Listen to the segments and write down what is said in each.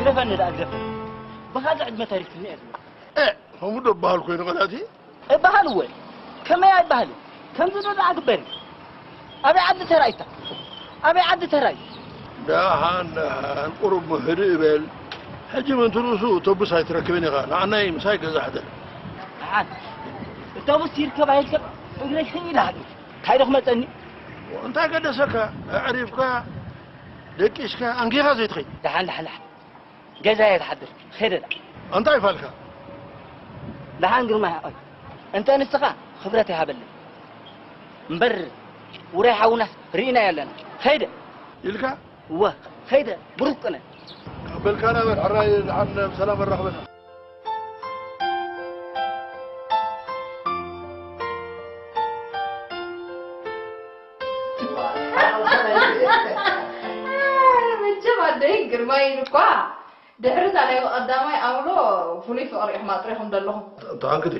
ግደፈኒ ደኣ ግደፈኒ። ብኻልእ ዕድመ ተሪፍኒ እየ ዝብል። እ፣ ከምኡ ዶ በሃል ኮይኑ ቀላቲ? እበሃል እወ። ከመይ ኣይበሃልን? ከምዚ ዶ ደኣ ግበር እዩ? ኣበይ ዓዲ ተራእይታ? ኣበይ ዓዲ ተራእዩ? ደሓን፣ ደሓን፣ ቁሩብ ህድእ በል። ሕጂ ምእንቲ ርእሱ ተቡስ ኣይትረክብን ኢኻ። ንዓናይ ምሳይ ገዛ ሕደር። ደሓን። እተቡስ ይርከብ ኣይርከብ እግረይ ሸኝ ኢለ ሃድር። እንታይ ዶ ክመጸኒ? እንታይ ገደሰካ? ኣዕሪፍካ፣ ደቂስካ፣ ኣንጊኻ ዘይትኸይድ። ደሓን፣ ደሓን፣ ደሓን። ገዛ እየ ዝሓድር። ኸይደ ደኣ። እንታይ ፋልካ? ደሓን ግርማይ ሓወይ። እንተ ንስኻ ክብረት ይሃበለይ። እምበር ውራይ ሓውናስ ርኢናዮ ኣለና። ኸይደ። ኢልካ? እወ፣ ኸይደ። ብሩክ ቅነ። በልካና በል፣ ሕራይ ደሓን ብሰላም ኣራኽበና። መቸም ኣደይ ግርማይ ኢሉ እኳ ድሕሪ እታ ናይ ቀዳማይ ኣውሎ ፍሉይ ፍቕሪ ኢኹም ኣጥሪኹም ዘለኹም። ተሓንክቲ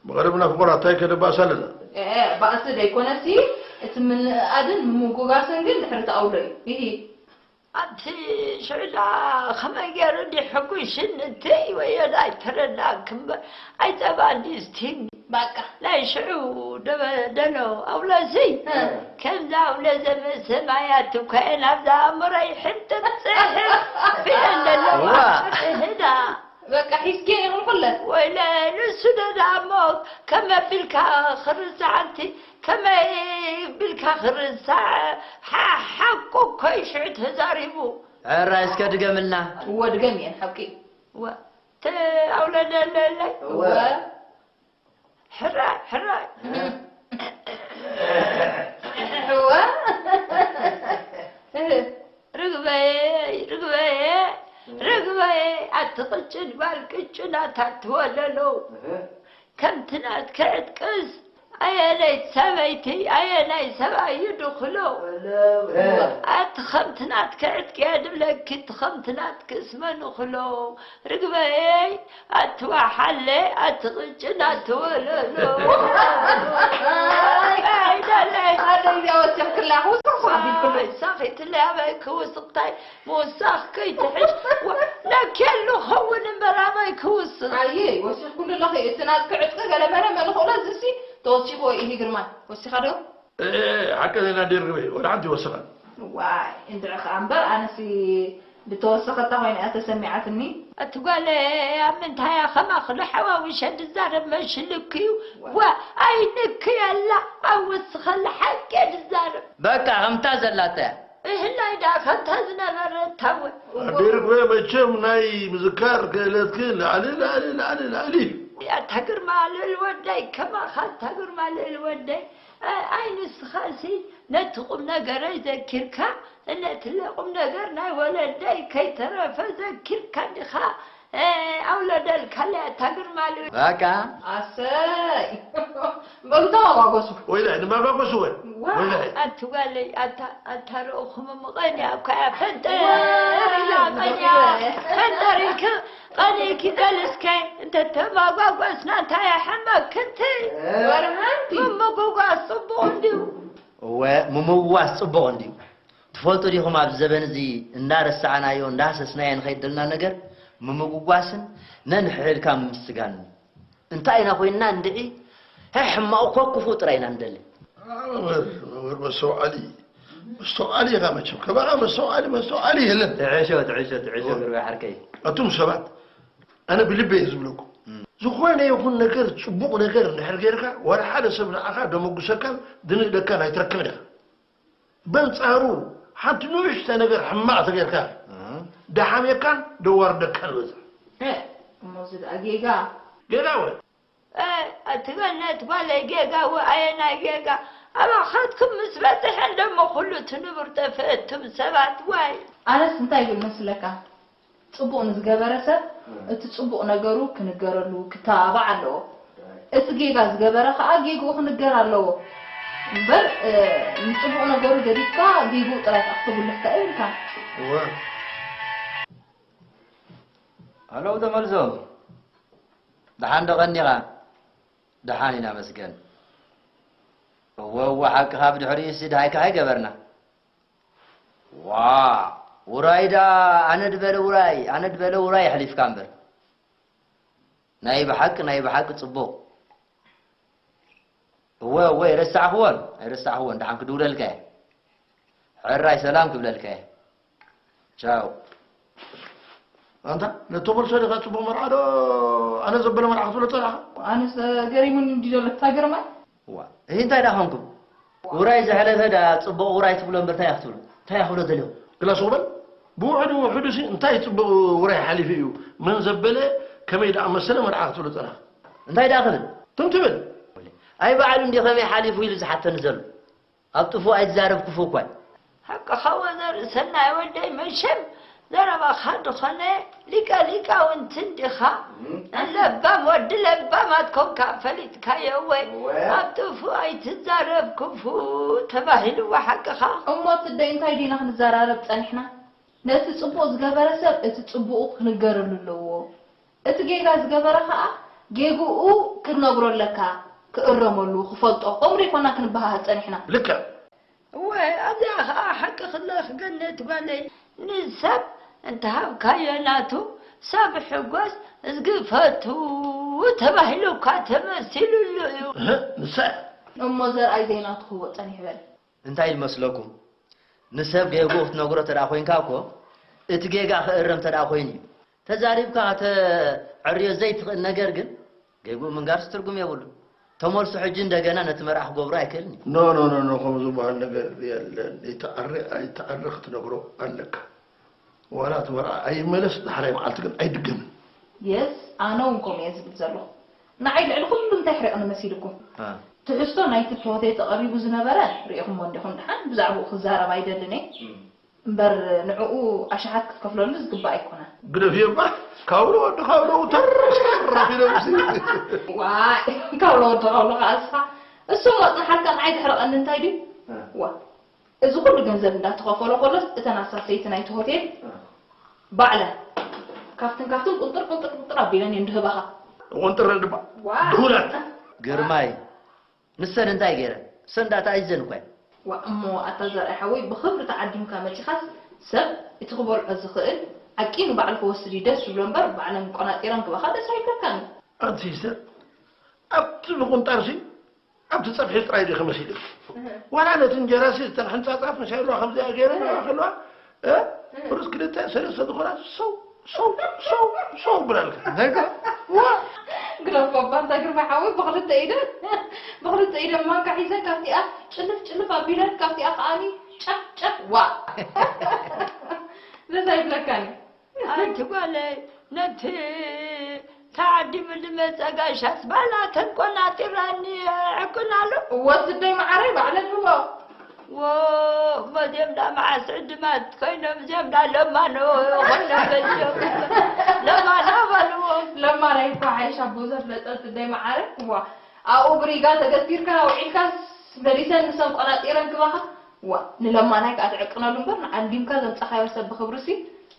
ብቐደምና ፍቑራት እንታይ ከደባእስ ኣለና? ኤ፣ ባእሲ ደይኮነሲ እቲ ምንእኣድን ምምጉጋስን ግን ድሕሪ እቲ ኣውሎ እዩ። ኢሂ። ኣቲ ሽዕላ ከመይ ገይሩ ድዩ ሕጉሽኒ? ትይ ወዮ ኣይተረዳእክን እምበር ኣይጸባን ድዩ ዝቲኒ? ባቃ ናይ ሽዑ ደበ ደሎ ኣውሎሲ ከምዛ ኣውሎ ዘመሰማያት እኮ እየን ኣብዛ ኣእምሮይ ሕንጥር ጽሕፍ ኢለን ዘለዋ። እዋ። እህዳ በቃ ሒዝኪ ኢኹም ኩለን። ወይለ ንሱ ዶ ደኣ እሞ ከመይ ኣቢልካ ክርሳዕ ኣንቲ ከመይ ኣቢልካ ክርሳዕ ሓ- ሓቁ እኮ እዩ ሽዑ ተዛሪቡ። ሕራይ እስከ ድገምልና። እወ ድገምየን ሓቂ። እወ ተ- ኣውለደለለይ እወ ሕራይ ሕራይ እወ ርግበየ ርግበየ ርግበየ ኣቲ ቅጭን ጓል ቅጭን ኣታ ትወለሎ ከምቲ ናትኪ ዕጥቅስ ኣየነይቲ ሰበይቲ ኣየናይ ሰብኣይ እዩ ድኽሎ ኣቲ ከምቲ ናትኪ ዕጥቂ እየ ድብለኪ እቲ ከምቲ ናትክስ መን እኽሎ ርግበየይ ኣቲ ዋሓለ ኣቲ ቅጭን ኣቲ ወለሎ ኣይደለይ ኣደይ እዚኣ ወሲኽክላ ክውስኽ ኣቢልክሉ ሳኺትለይ ኣበይ ክውስኽታይ ምውሳኽ ከይትሕሽ ለኬሉ ኸውን እምበር ኣበይ ክውስኽ ኣየ ወሲኽክሉ ኣለኺ እቲ ናትኪ ዕጥቂ ገለመለ መልኽእሎ እዚሲ ተወሲኽዎ ኢሂ ግርማ ወሲኻ ዶ ሓቂ ዜና ዲርግበይ ወላ ሓንቲ ይወስኻ ዋይ እንድዒ ከኣ እምበር ኣነሲ ብተወሰኸታ ኮይና እያ ተሰሚዓትኒ። ኣቲ ጓለይ ኣብ ምንታይ እያ ከማኺ ዶ ሓዋዊሸ ድዛረብ መሽልክ እዩ ዋ ኣይንክ የላ ኣወስኸላ ሓቂ እየ ድዛረብ። በቃ ከምታ ዘላታ እያ። እህላይ ደኣ ከምታ ዝነበረት ታወ። ኣዴርጎ መቸም ናይ ምዝካር ክእለትክ ላዕሊ ላዕሊ ላዕሊ ላዕሊ እዩ። ኣታ ግርማ ልእል ወደይ ከማኻ ኣታ ግርማ ልእል ወደይ ኣይ ንስኻሲ ነቲ ቁም ነገረይ ዘኪርካ ነቲ ለቁም ነገር ናይ ወለደይ ከይተረፈ ዘኪርካ ዲኻ ኣውለደልካለይ ኣታ ግርማ ልብል በቃ ኣሰይ በሉ ተማጓጎሱ ወይለ ንማጓጎሱ ወ ወይለ ኣቲ ጓለይ ኣታ ኣታ ረእኹም ምቐንያ እኳ እያ ፈንጠር ኢላ ቀንያ ፈንጠር ኢልክ ቀኒኪ በልስከ እንተተማጓጓስና እንታይ ኣሕመክንቲ ወርሃንቲ ምምጉጓስ ጽቡቕ እንድዩ እወ ምምዋስ ጽቡቕ እንድዩ ትፈልጡ ዲኹም ኣብዚ ዘበን እዚ እንዳረሳዕናዮ እንዳሃሰስናዮ ንኸይድ ዘለና ነገር ምምጉጓስን ነንሕሕድካ ምምስጋንን እንታይ ኢና ኮይንና እንድዒ ሕማቕ ኮ ክፉእ ጥራይ ኢና ንደሊ መምህር መስተውዓሊ መስተውዓሊ ኢኻ መቸም ከማኻ መስተውዓሊ መስተውዓሊ የለን ትዕሾ ትዕሾ ትዕሾ ግርባ ሓርከይ ኣቱም ሰባት ኣነ ብልበ እየ ዝብለኩም ዝኾነ ይኹን ነገር ፅቡቕ ነገር እንድሕር ጌርካ ዋላ ሓደ ሰብ ንዓኻ ደመጉሰካን ድንእደካን ኣይትረክብን ኢኻ በንጻሩ ሓንቲ ንእሽተ ነገር ሕማቕ ተገርካ ደሓምየካን ደዋርደካን በዛ እሞ እዚ ደኣ ጌጋ ጌጋ ወ ኣቲ ገነት ጓለይ ጌጋ ወ ኣየናይ ጌጋ ኣባኻትኩም ምስ በጽሐ እንደሞ ኩሉ እቲ ንቡር ጠፍእ እቱም ሰባት ዋይ ኣነስ እንታይ ይብል መስለካ ጽቡቕ ንዝገበረ ሰብ እቲ ጽቡቕ ነገሩ ክንገረሉ ክተባባዕ ኣለዎ። እቲ ጌጋ ዝገበረ ከኣ ጌግኡ ክንገር ኣለዎ እምበር ንጽቡቕ ነገሩ ገዲፍካ ጌግኡ ጥራይ ከኣ ክተጉልሕ ከኣ የብልካን። እወ። ሃሎ ተመልሶ ደሓን ዶ ቀኒኻ? ደሓን ኢና መስገን። እወ እወ ሓቅኻ ብድሕሪኡሲ ደሃይካ ኣይገበርና። ዋእ ውራይ ደኣ ኣነ ድበለ ውራይ፣ ኣነ ድበለ ውራይ የሕሊፍካ እምበር። ናይ ብሓቂ፣ ናይ ብሓቂ ጽቡቕ። እወ፣ እወ፣ ኣይረሳዕኽዎን፣ ኣይረሳዕኽዎን። ደሓን ክድውለልካ እየ። ሕራይ ሰላም ክብለልካ እየ። ቻው። ኣንታ፣ ነቶ መልሶ ዲኻ ጽቡቕ መርዓ ዶ ኣነ ዘበለ መርዓ ክትብሎ ጸናሕካ? ኣነስ ገሪሙኒ እንዲ ዘሎ፣ እታ ግርማይ። እዋ፣ እዚ እንታይ ደኣ ኾንኩም? ውራይ ዝሓለፈ ደኣ ጽቡቕ ውራይ ትብሎ እምበር እንታይ ክትብሎ? እንታይ ክብሎ ደልዮም? ግላ ሱቕ በል። ብውሕዱ ውሕዱ ሲ እንታይ ጽቡቕ ውራይ ሓሊፉ እዩ? መን ዘበለ ከመይ ደኣ መሰለ መርዓ ክትብሎ ጸናሕካ? እንታይ ደኣ ክብል? ትም ትብል። ኣይ ባዕሉ እንዲ ከመይ ሓሊፉ ኢሉ ዝሓተኒ ዘሎ? ኣብ ጥፉእ ኣይትዛረብ ክፉእ እኳ እዩ። ሓቅኻ ወዘር ሰናይ ወደይ፣ መሸም ዘረባኻ እንተኾነ ሊቀ ሊቃውንቲ እንዲኻ። ለባም ወዲ ለባማት ኮንካ ፈሊጥካዮ ወይ? እወ። ኣብ ጥፉእ ኣይትዛረብ ክፉእ ተባሂልዎ ሓቅኻ። እሞ ትደይ እንታይ ዲና ክንዘራረብ ጸኒሕና? ነቲ ጽቡቕ ዝገበረ ሰብ እቲ ጽቡቑ ክንገረሉ ኣለዎ። እቲ ጌጋ ዝገበረ ኸኣ ጌግኡ ክትነግሮ ኣለካ፣ ክእረመሉ፣ ክፈልጦ። ከምኡ ደይኮና ክንበሃሃል ጸኒሕና። ልክዕ። እወ፣ ኣብዚኣ ኸኣ ሓቂ ክለኽ ገነት ጓለይ፣ ንሰብ እንተሃብካዮ ናቱ፣ ሰብ ሕጎስ እዝጊ ፈቱ ተባሂሉ እኳ ተመሲሉሉ እዩ። እህ፣ ንሳ እያ። እሞ ዘርኣይ ዘይናቱ ክህቦ ጸኒሕ በል። እንታይ ይመስለኩም? ንሰብ ጌግኡ ክትነግሮ ተደኣ ኮይንካ እኮ፣ እቲ ጌጋ ክእረም ተደኣ ኮይኑ እዩ። ተዛሪብካ ከተዕርዮ ዘይትኽእል ነገር ግን፣ ጌግኡ ምንጋርስ ትርጉም የብሉን። ተመልሱ ሕጂ እንደገና ነቲ መርዓ ክገብሮ ኣይክእልን እዩ። ኖ፣ ኖ፣ ኖ፣ ኖ፣ ከምኡ ዝበሃል ነገር የለን። ይተዓረ ኣይተዓረ ክትነግሮ ኣለካ። ዋላ እቲ መርዓ ኣይመለስ፣ ዳሕራይ መዓልቲ ግን ኣይድገምን። የስ፣ ኣነ እውን ከምኡ እየ ዝብል ዘለኹ። ንዓይ ልዕሊ ኩሉ እንታይ ሕሪቕኒ መሲልኩም? አ። ትሕዝቶ ናይቲ እቲ ሆቴል ተቐሪቡ ዝነበረ ርኢኹሞ እንዲኹም። ደሓን ብዛዕባኡ ክዛረብ ኣይደልን እየ። እም። እምበር ንዕኡ ኣሽሓት ክትከፍለሉ ዝግባእ ኣይኮነን። ግደፍዮ እባ፣ ካብሎ ወዲ ካብሎ ተረፍ ኢሎም ሲ። ዋይ፣ ካብሎ ወዲ ካብሎ ከኣ እስኻ። እሱ እሞ ጽንሓልካ ንዓይ ዘሕርቐኒ እንታይ ድዩ? እ። ዋ፣ እዚ ኩሉ ገንዘብ እንዳተኸፈሎ ከሎስ እተን ኣሳሰይቲ ናይቲ ሆቴል እ። ባዕለን ካብትን ካብትን ቁንጥር ቁንጥር ቁንጥር ኣቢለን እየን ድህባኻ። ቁንጥረን ድማ ዋ። ድሁላት። ግርማይ፣ ንሰን እንታይ ገይረን? ሰን እንዳተኣይዘን እኮ እየን። ዋ፣ እሞ ኣታ ዘርኣይ ሓወይ፣ ብኽብሪ ተዓዲምካ መጺኻስ ሰብ እቲ ክበልዖ ዝኽእል ዓቂኑ ባዕሉ ክወስድ እዩ ደስ ዝብሎ እምበር፣ ባዕለን ቆናጢረን ክባኻ ደስ ኣይብለካን። ኣንቲ ሲስተር፣ ኣብቲ ምቁንጣርሲ ኣብቲ ጸብሒ ጥራይ ዲኺ መሲልኪ? እህ። ዋላ ነቲ እንጀራሲ እተን ሕንጻጻት መሲልዋ ከምዚኣ ገይረ እህ። ከለዋ፣ እ? እህ። ሩዝ ክልተ ሰለስተ ዝኾና ሰው፣ ሰው፣ ሰው፣ ሰው ብላልካ። እንታይ ከ? ዋ! ግደፎ እባ፣ እንታይ ግርማ ሓወይ፣ ብኽልተ ኢደን፣ ብኽልተ ኢደን ማንካ ሒዘን ካብቲኣ ጭልፍ፣ ጭልፍ ኣቢለን ካብቲኣ ከኣኒ ጨፍ፣ ጨፍ፣ ዋ! ደስ ኣይብለካን እዩ። ኣንቲ ጓለይ፣ ነቲ ተዓዲሙ ዝመጸ ጋሻስ ባላ ተቆናጢራኒ ዕቅናሉ። ወስደይ መዓረይ ባዕለን ህቦ። ዎ፣ እሞ እዚኦም ዳ መዓስ ዕድማት ኮይኖም፣ እዚኦም ዳ ለማኖ ኮይኖም በልዮም። ለማኖ በልዎም። ለማናይ እኮ ሓይሽ ኣቦ ዘፍለጠ ወስደይ መዓረይ። ዋ፣ ኣብኡ ብሪጋ ተገቲርካ ውዒልካስ መሊሰን ንሰን ቆናጢረን ክባኻ። ዋ፣ ንለማናይ ከኣ ትዕቅነሉ እምበር፣ ንዓዲምካ ዘምጻኻዮ ሰብ ብኽብሪሲ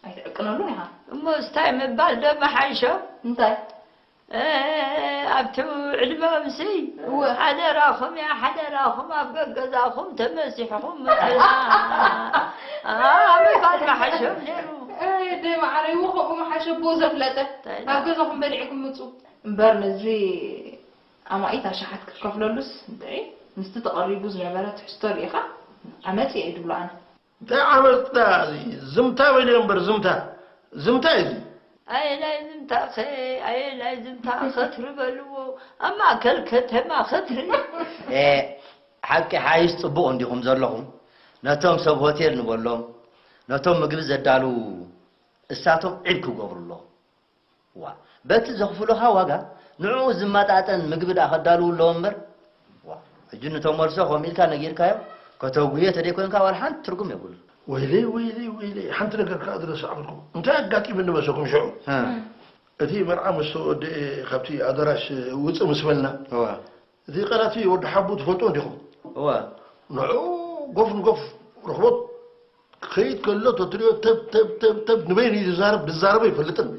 ኣይትዕቅነሉን ኢኻ። እሞ ስታይ ምባል ዶ መሓይሾ? እንታይ? እ፣ ኣብቲ ዕድመኦምሲ፣ እወ። ሓደራኹም እያ፣ ሓደራኹም ኣብ ገገዛኹም ተመሲሕኹም ምጽና። ኣ፣ ምባል መሓሾም ነይሩ። ኣይ፣ ደይ መዓረይ፣ እዎ፣ ከምኡ መሓሸ ብኡ ዘፍለጠ። እንታይ ኣብ ኢላ? ገዛኹም በሊዕኩም ምጹ። እምበር ነዚ ኣማኢት ኣሽሓት ክትከፍለሉስ፣ እንድዒ፣ ምስቲ ተቐሪቡ ዝነበረ ትሕዝቶ ርኢኻ፣ ዓመጽ እየ ድብሎ ኣነ። እንታይ ዓመጽ ደኣ እዚ? ዝምታ በልዮ እምበር ዝምታ። ዝምታ እዩ እዚ። ኣየናይ ዝምታኸ? ኣየናይ ዝምታ? ከትሪ በልዎ። ኣብ ማእከል ከተማ ከትሪ። ኤ፣ ሓቂ ሓይሽ ጽቡቕ እንዲኹም ዘለኹም። ነቶም ሰብ ሆቴል ንበሎም፣ ነቶም ምግቢ ዘዳልዉ እሳቶም ዒብ ክገብሩ ኣለዎም። ዋ፣ በቲ ዘኽፍሉኻ ዋጋ ንዕኡ ዝመጣጠን ምግቢ ደኣ ከዳልዉ ኣለዎም እምበር፣ ዋ፣ ሕጂ ንተመልሶ ከምኡ ኢልካ ነጊርካዮም ከተጉህዮ ተደይኮይንካ ዋላ ሓንቲ ትርጉም የብሉን። ወይለይ፣ ወይለይ፣ ወይለይ፣ ሓንቲ ነገር ከኣ ዝረሳዕኩልኩም። እንታይ ኣጋጢሙኒ መሰኩም ሽዑ? እ። እቲ መርዓ ምስ ተወድኤ ካብቲ ኣዳራሽ ውጽእ ምስ በልና፣ እዋ። እቲ ቃላት ወዲ ሓቡ ትፈልጦ እንዲኹም? እዋ። ንዕኡ ጎፍ ንጎፍ ረኽቦት ክኸይድ ከሎ ተትሪኦ ተብ፣ ተብ፣ ተብ፣ ተብ ንበይኑ እዩ ዝዛረብ፣ ዝዛረቦ ኣይፈልጥን።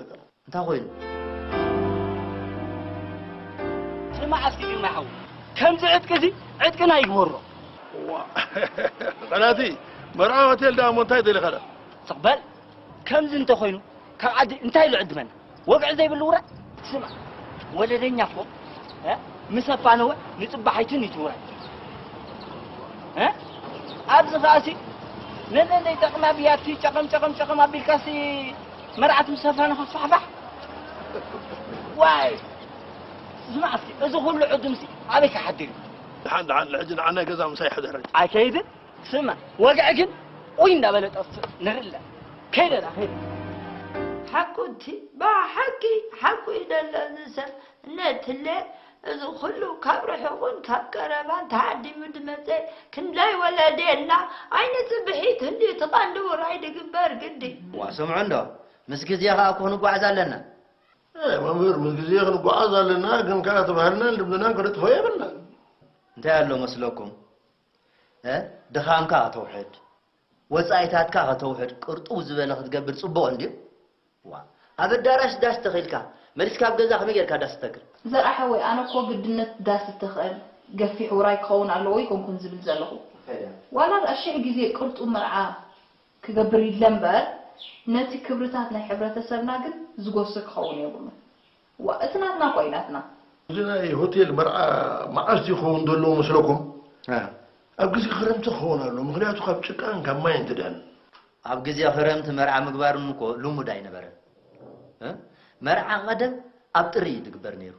እንታይ ኮይኑ? እዚ መዓስ ግዜ ማይ ሓው? ከምዚ ዕጥቂ እዚ ዕጥቅና ይግበሮ። ዋ፣ ቃላቲ መርዓ ሆቴል ደኣ እሞ እንታይ ደሊኻ ደኣ? ስቕ በል። ከምዚ እንተኾይኑ ካብ ዓዲ እንታይ ኢሉ ዕድመና? ወግዒ ዘይብሉ ውራይ። ስማ፣ ወለደኛ እኮ፣ እ፣ ምስ ኣፋነወ ንጽባሒቱን ይትውራይ። እ? ኣብዚ ኸኣሲ ነዘን ዘይጠቕማ ብያቲ ጨቐም ጨቐም ጨቐም ኣቢልካሲ መርዓት ምስ ኣፋነኻ ፋሕፋሕ። ዋይ! ስማዕ እስኪ፣ እዚ ኩሉ ዕዱምሲ ኣበይ ክሓድር እዩ? ደሓን ደሓን፣ ሕጂ ንዓና ገዛ ምሳይ ሕደረኒ። ኣይከይድን። ስማ፣ ወግዒ ግን ኡይ እንዳበለ ጠፍእ ንርኢ ኣለና። ከይደና፣ ከይደ። ሓቁ እቲ ብሓቂ ሓቁ እዩ ደሎ እዚ ሰብ። ነትለ እዚ ኩሉ ካብ ርሑቕን ካብ ቀረባን ተዓዲሙ ድመጸ ክንደይ ወለዴና ዓይነት ጽብሒት ህልዩ እቲ ቀንዲ ውራይ ድግበር ግዲ። ዋ፣ ስምዑ እንዶ፣ ምስ ግዜ ኸኣ እኮ ክንጓዓዝ ኣለና። እ፣ መምህር፣ ምስ ግዜ ክንጓዓዝ ኣለና፣ ግን ከኣ እቲ ባህልናን ልምድናን ከነጥፍኦ የብልናን። እንታይ ኣሎ መስለኩም? እ? ድኻምካ ከተውሕድ፣ ወጻኢታትካ ከተውሕድ፣ ቅርጥው ዝበለ ክትገብር ጽቡቕ እንድዩ። ዋ፣ ኣብ ኣዳራሽ ዳስ ተኺልካ፣ መሊስካ ኣብ ገዛ ከመይ ጌርካ ዳስ ትተክል? ዘርኣ ሓወይ፣ ኣነ እኮ ግድነት ዳስ እተኽእል ገፊሕ ውራይ ክኸውን ኣለዎ ኣይኮንኩን ዝብል ዘለኹ። ዋላ ደኣ ሽሕ ግዜ ቅርጡው መርዓ ክገብር ይድለ እምበር፣ ነቲ ክብርታት ናይ ሕብረተሰብና ግን ዝጎስር ክኸውን የብሉን። ዋ፣ እቲ ናትና እኮ እዩ ናትና። እዚ ናይ ሆቴል መርዓ መዓስ ድዩ ክኸውን ዘለዎ መስለኩም? እ። ኣብ ግዜ ክረምቲ ክኸውን ኣሎ፣ ምኽንያቱ ካብ ጭቃን ካብ ማይን ትድሕን። ኣብ ግዜ ክረምቲ መርዓ ምግባር እውን እኮ ልሙድ ኣይነበረን። እ? መርዓ ቀደም ኣብ ጥሪ እዩ ዝግበር ነይሩ።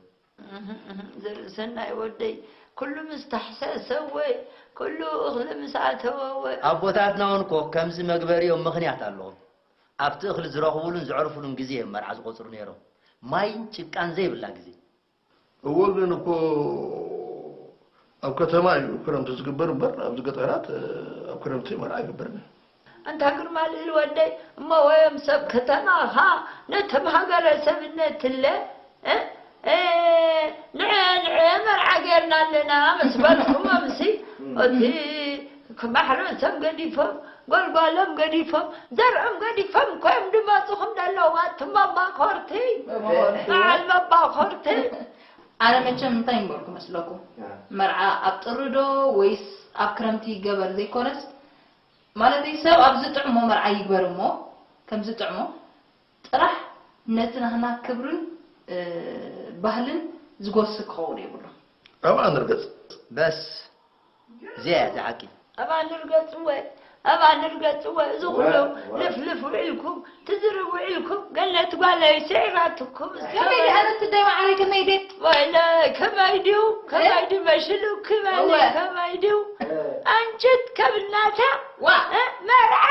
እህ፣ እህ፣ ዘርእሰናይ ወደይ፣ ኩሉ ምስ ተሕሰሰወ፣ ኩሉ እኽሊ ምስ ኣተወወ። ኣቦታትና እውን እኮ ከምዚ መግበሪኦም ምኽንያት ኣለዎም። ኣብቲ እኽሊ ዝረኽቡሉን ዘዕርፉሉን ግዜ እዮም መርዓ ዝቖጽሩ ነይሮም። ማይን ጭቃን ዘይብላ ግዜ። እወ፣ ግን እኮ ኣብ ከተማ እዩ ክረምቲ ዝግበር እምበር፣ ኣብዚ ገጠራት፣ እ፣ ኣብ ክረምቲ መርዓ ኣይግበርን እዩ። ኣንታ ግርማ ልል ወደይ፣ እሞ ወዮም ሰብ ከተማኻ ነቶም ሃገረሰብነት ትለ፣ እ? እ፣ ንዐ፣ ንዐ መርዓ ጌርና ኣለና ምስ በልኩም ኣምሲ፣ እቲ ማሕረሶም ገዲፎም፣ ጎልጓሎም ገዲፎም፣ ዘርኦም ገዲፎም እኮ እዮም ድመጹኹም ዘለዉ ኣቱም መባኮርቲ። መባኮርቲ። በዓል መባኮርቲ። ኣነ መቸም እንታይ እምበልኩ መስለኩም? ያ። መርዓ ኣብ ጥሪ ዶ ወይስ ኣብ ክረምቲ ይገበር ዘይኮነስ፣ ማለተይ ሰብ ኣብ ዝጥዕሞ መርዓ ይግበር እሞ፣ ከም ዝጥዕሞ ጥራሕ ነቲ ናህና ክብርን፣ እ፣ ባህልን ዝጎስር ክኸውን የብሉን። ኣብኣ ንርገጽ። በስ፣ እዚኣ እያ እዛ ሓቂ። ኣብኣ ንርገጽ እወ፣ ኣብኣ ንርገጽ እወ፣ እዚ ኩሉ ወ-፣ ወ-፣ ልፍልፍ ውዒልኩም፣ ትዝርብ ውዒልኩም፣ ገነት ጓለይ ስዒራትኩም፣ ከመይ ድኣ ነቲ ደይ መዓረይ ከመይ ድየ? ወይለ፣ ከመይ ድዩ? ከመይ እ? ድዩ መሽሉ? ክመኒ እወ። ከመይ ድዩ? እ። ኣንጭት ከብናታ፣ ዋ። እ፣ መርዓ